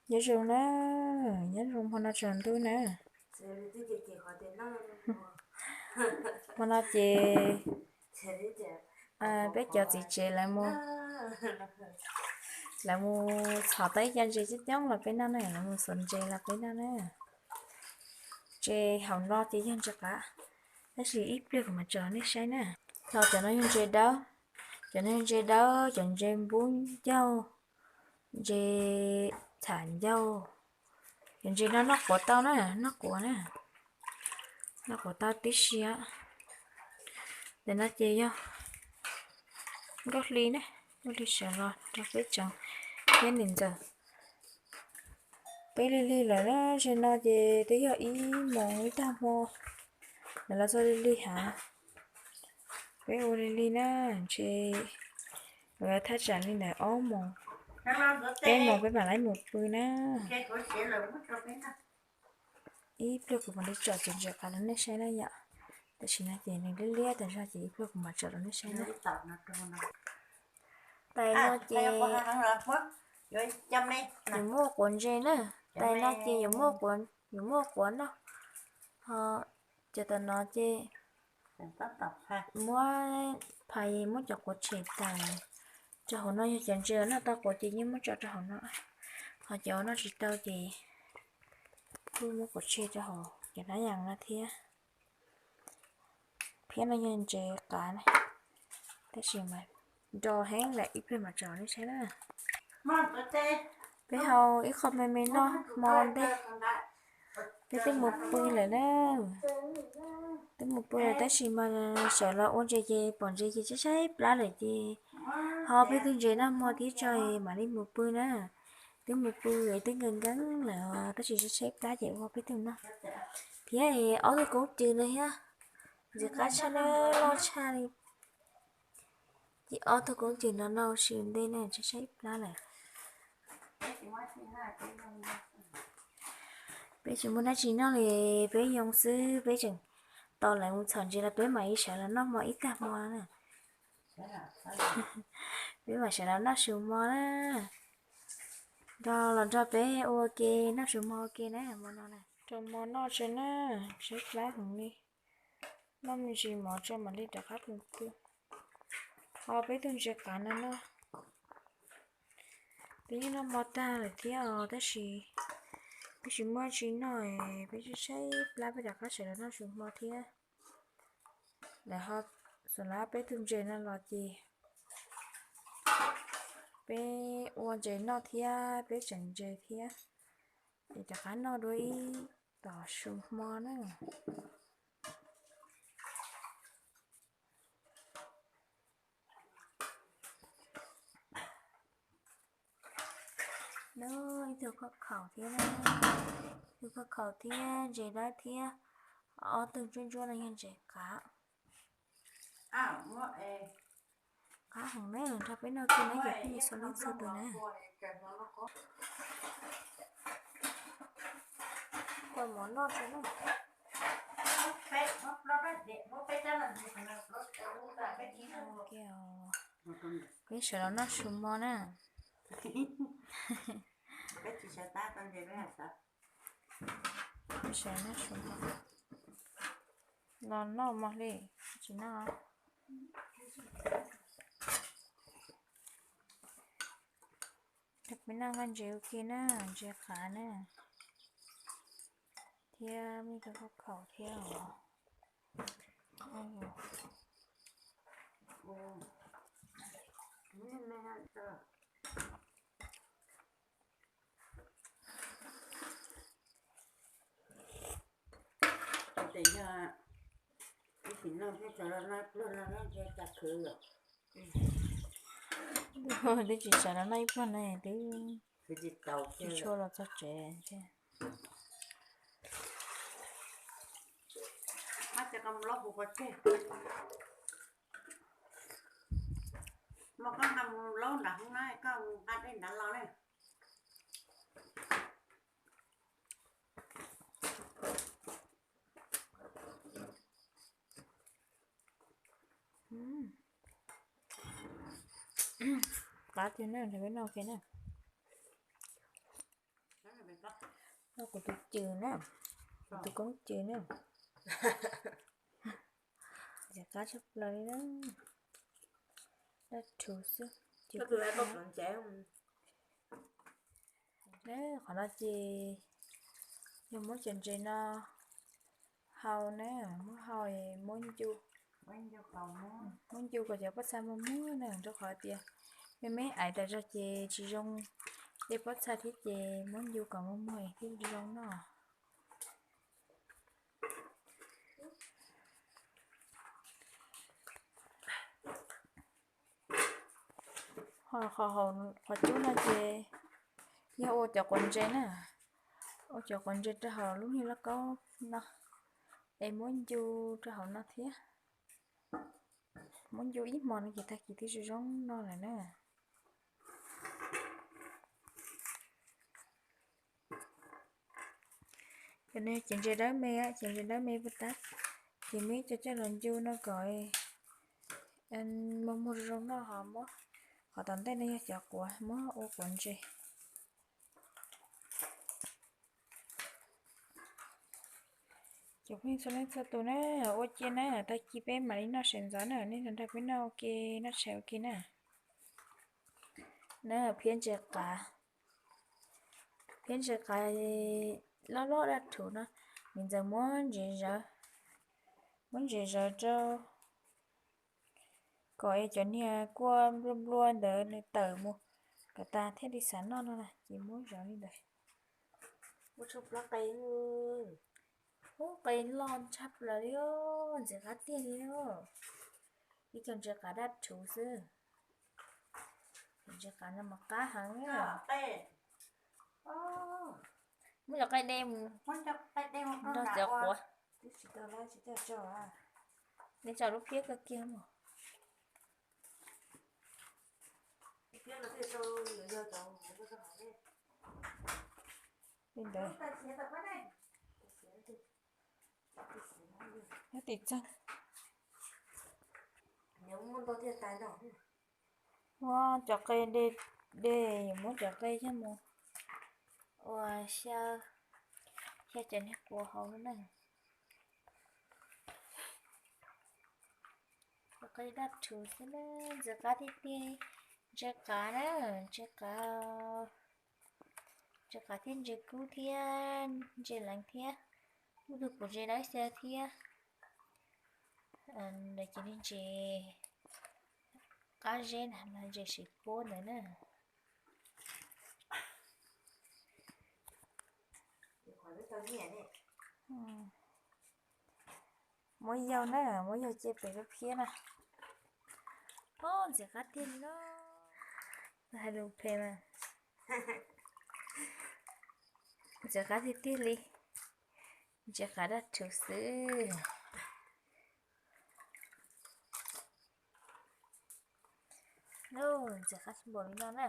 Nyob zoo na, nyob zoo hmo no tsaus ntuj na. Hmo no ces peb cov txiv tsev lawv mus, lawv mus txhom tau ib co ntses coob coob los peb noj na, lawv mus xuas ntses los peb noj na. Ntses hauv no ces yog ntses qav, tab sis ib pliag kuv mam tso nej saib na. Ho cov no yog ntses dawb, cov no yog ntses dawb, cov ntses npub ncauj, ntses txham ncauj. Cov ntses no noj quav tau na, noj quav na, noj quav tau tib si. Ntawm no ces yog nkauj hli na, nkauj hli sawv los rau peb tsev thiab niam ntxawm. Peb lig lig lawm na, zaum no ces twb yog ib moos ib tag hmo, lawv los txog lig lig hav. Peb ua lig lig na, ntshe lawv thaj tsam li ntawm ob moos, peb moos peb mam li mus pw na. Ib pliag kuv mam li tsom cov ntses qav rau nej saib na yom. Tam sim no ces nws liab liab tas zog ces ib pliag kuv mam tsom rau nej saib na. Tais no ces yuav muaj quav ntses na, tais no ces yuav muaj quav noj. Ho cov tom no ces muab phais muab cov quav tshem tas. Cov hauv no yog cov ntses noj tau quav ces yeej muab tso rau hauv no. Ho cov noj tsis tau ces kuj muab quav tshem rau hauv cov hnab yas no thiab. Phiab no yog ntses qav na, tab sis mas nro heev lawm ib pliag mam tsom nej saib na. Peb hau ib qho me me noj hmo ntej, peb twb mus pw lawm na. Twb mus pw lawm tab sis mas sawv los ua ntses ces pom ntses ces tshaib tshaib plab lawm ces ho peb tug ntses noj hmo thiab tso mam li mus pw na. Twb mus pw twb nkees nkees lawm tab sis tshaib tshaib plab ces ua peb tug noj thiab. Ob tug koob cws no thiab, ntxim qab tshaj na, loj tshaj li. Ces ob tug koob cws no noj ua si ntej na, tshaib tshaib plab lawm. Peb tsis muaj dab tsi noj li, peb yoo xwb, peb tseem tos lawv mus txhom ntses los peb mam li sawv los noj hmo ib tag hmo na. Peb mam sawv los noj su hmo na. Nrog los nrog peb ua ke noj su hmo ua ke na, hmo no na. Rau hmo noj tso na, tshaib plab heev li. Noj me ntsis mov tso mam li rov qab mus pw. Ho peb tug ntses qav no noj. Peb yeej noj hmo tag lawm thiab os, tab sis peb tsis muaj tsi noj, peb tshaib tshaib plab peb rov qab sawv los noj su hmo thiab. Lawv ho xuas lab peb tug ntses no los ces peb ua ntses noj thiab peb tseem ntses thiab, ces rov qab noj dua ib tom su hmo na. Ib tug khob khaum thiab, ib tug khob khaum thiab ntses dawb thiab, ob tug ntsuab ntsuab no yog ntses qav. Qab heev na, nrog peb noj kiag na cov phooj ywg txhua leej txhua tus na. Ua mov noj tso na. Peb sawv los noj su hmo na. Peb sawv noj su hmo. Los noj mov li, tsis noj. Peb noj vaj ntses ua ke na, ntses qav na, thiab muaj ib tug khob khaum thiab os. Tes yog ib sim neej peb sawv los noj ib pluag no ntses tas khwv lawm. Twb tsis sawv los noj ib pluag no twb tsis tshua los txog tsev thiab. Mas koj nqa mus laub nram hoob na, koj nqa dej nrad los na. Qab tiag na, peb noj ua ke na. Noj kuv tus cw na, kuv tus koob cw na. Ntxim qab tshaj plaws li na. Dab rhuv xwb. Qhov no ces yog muab cov ntses no hau na, muab hau, muab ncu, muab ncu kom cov pob txha muag muag na, rau qhov tias me me aiv tas zog ces tsis zoo dej pob txha thiab ces muab ncu kom muag muag thiaj zoo noj. Ho qhov hauv qhov cub no ces yog ua cov quav ntses na, ua cov quav ntses rau hauv lub niag lauj kaub no, es muab ncu rau hauv no thiab. Muab ncu ib hmo no ces tag kis twb zoo zoo noj lawm na. Cov no yog cev ntses dawb me, cev ntses dawb me puas tab, ces muab ib co coj los ncu no kom muag muag zoo zoo noj ho muab, qhov tom ntej no yog cov quav, muab ua quav ntses. Cov phooj ywg txhua leej txhua tus na, ua cia na, tag kis peb mam li noj sawv ntxov na, nej nrog peb noj ua ke, noj tshais ua ke na. Na, phiab ntses qav, phiab ntses qav loj loj dab rhuv no, niam ntxawm muab ntses zawv, muab ntses zawv rau kom cov niag kuaj nplua nplua ntawd nws tawm mus kom tas thiaj li xav noj no na, ces muab zawv li ntawd. Ua tshuaj plab qe, ub, qe loj tshaj plaws li, ntxim qab tiag li. Ib co ntses qav dab rhuv xwb. Ntses qav no mas qab heev. Muab cov qe de mus nrog cov quav. Nej tso lub phiab koj kiag mus. Li ntawd. Nyob tim txeeg. Muab cov qe de, de, muab cov qe coj mus ua xyaw, xyaw cov niag quav hauv na. Cov qe dab rhuv xwb na, ntxim qab tiag tiag. Ntses qav na, ntses qav, ntses qav thiab ntses kub thiab ntses leev thiab, muaj tus puv ntses dawb xyaw thiab. Ntawd ces ntses qab zeb na, ntses siv puab ntawd na. Muab yaug na, muab yaug cia pem lub phiab na. Ub, ntxim qab tiag li no. Hais lus phem mas. Ntxim qab tiag tiag li. Ntses qav dab rhuv xwb. Ntxim qab npaum li no na.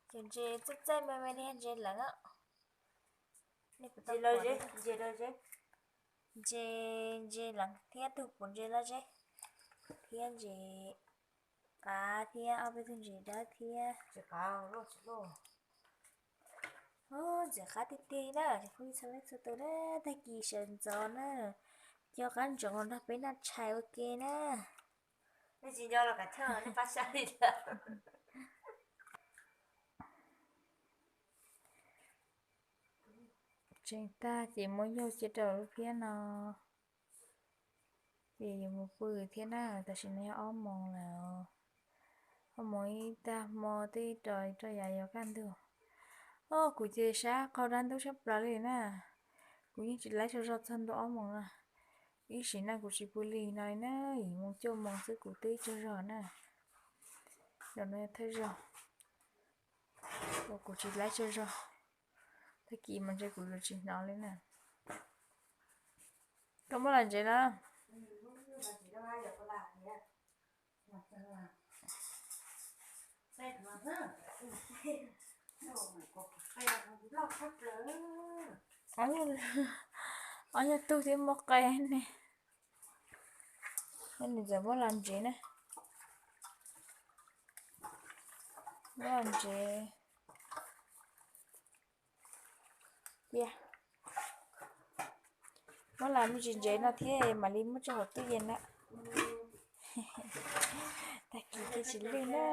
Ces ntses txaij txaij me me li ntses leev. Ntses, ntses leev thiab tus puv ntses loj zeb, thiab ntses qav thiab ob peb tug ntses dawb thiab. Ntxim qab tiag tiag na, cov phooj ywg txhua leej txhua tus na, tag kis sawv ntxov na, coj qab ntsoov los nrog peb noj tshais ua ke na. Nej tsis nco los kav chawj nej pab saib li ntawd. Tseem tag ces muab yaug cia rau lub phiab no. Ces yuav mus pw thiab na, tam sim no yog ob moos lawm. Ob moos ib tag hmo twb rau rau yav yuav kaj ntug. Os, kuv ces sab qaug dab ntub sab plaws li na. Kuv yeej tsis laib tsaug zog txog ntua ob moos na. Ib sim neej kuv tsis pw lig no li na, yim moos cuaj moos xwb kuv twb tsaug zog na. Zaum no yog thawj zaug uas kuv tsis laib tsaug zog. Tag kis mas ntshe kuv yuav tsis hnov li na. Koj muab los ntsev na. Ob yog tug thiab muaj qe ne. Nws txawm muab los ntsev na. Muab los ntsev. Piaj. Muab los me ntsis ntsev no thiab mam li muab tso hauv tub yees na. Tag kis thiaj tsis lwj na.